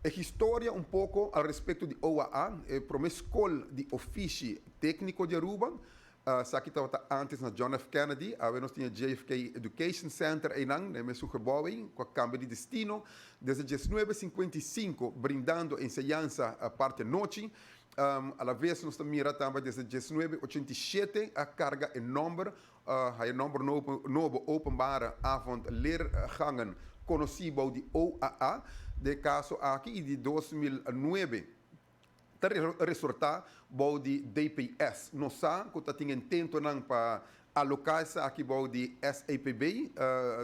E historia un poco al respecto di OAA, e prome scol di ofishi tecnico di Aruba. Esaki tabata antes na John F. Kennedy, awe nos tin JFK Education Center einan, den mesun gebouw, cu a cambia di destino. Desde 1955, brindando enseñansa parti anochi. A la vez nos mira tambe desde 1987 a carga e nomber nobo, Openbare Avondleergangen, conoci di OAA, den caso aki, y di 2009 ta resorta bou di DPS. Nos sa cu tin intento nan pa aloca esaki bou di SEPB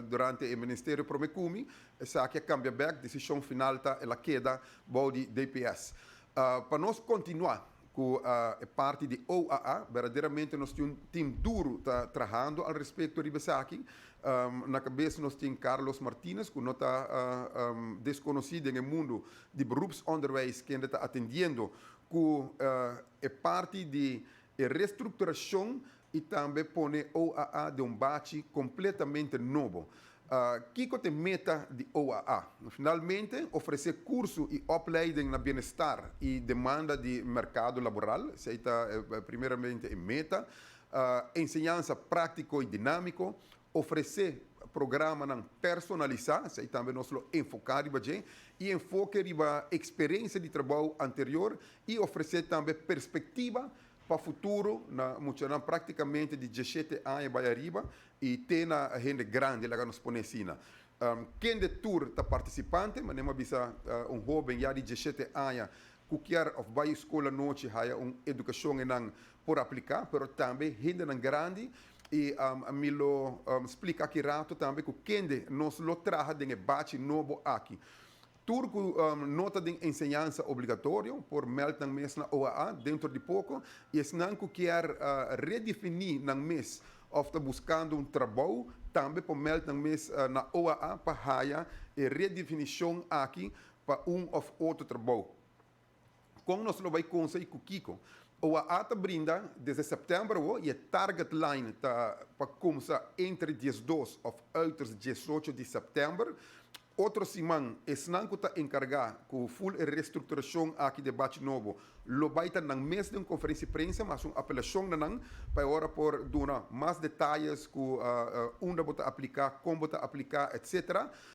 durante e Ministerio prome cu mi, esaki a cambia back, decision final ta el a keda bou di DPS. Pa nos continua cu e parti di OAA, berdaderamente nos tin un team duro ta trahando al respecto di esaki. Na cabes nos tin Carlos Martinez, cu no ta desconoci den mundo di beroepsonderwijs, cu ta atendiendo cu e parti di reestructuracion y tambe pone OAA den un bachi completamente nobo. Kico ta e meta di OAA? Finalmente, ofrece curso y opleiding na bienestar y demanda di mercado laboral, esey ta primeramente e meta. Enseñansa practico y dinamico, ofrece programa personalisa, esey tambe nos lo enfoca riba y enfoke riba experiencia di trabou anterior y ofrece tambe perspectiva pa futuro na mucha practicamente di 17 aña bay ariba y te na hende grandi, laga nos pone asina. Ken tur ta participante, mas mi a bisa, un hoben ya di 17 aña cu kier of bay scol anochi haya un educacion nan por aplica, pero tambe hende nan grandi y mi lo splica aki rato tambe cu kende nos lo traha den bachi nobo aki. Tur no ta di enseñansa obligatorio por meld nan mes na OAA dentro di poco y esnan cu kier redefini nan mes of ta buscando un trabou tambe por meld nan mes na OAA pa haya e redefinicion aki pa un of otro trabou. Con nos lo bay conseguir cu kico? OAA ta brinda desde september y e target line ta pa cuminsa entre 12 of uiterst 18 di september. Otro siman, esnan cu ta encarga cu full reestructuracion aki di bachi nobo, lo bay ta nan mes den conferencia di prensa, mas un apelacion na nan, pa awor por duna mas detaye cu unda bo ta aplica, con bo ta aplica, etc.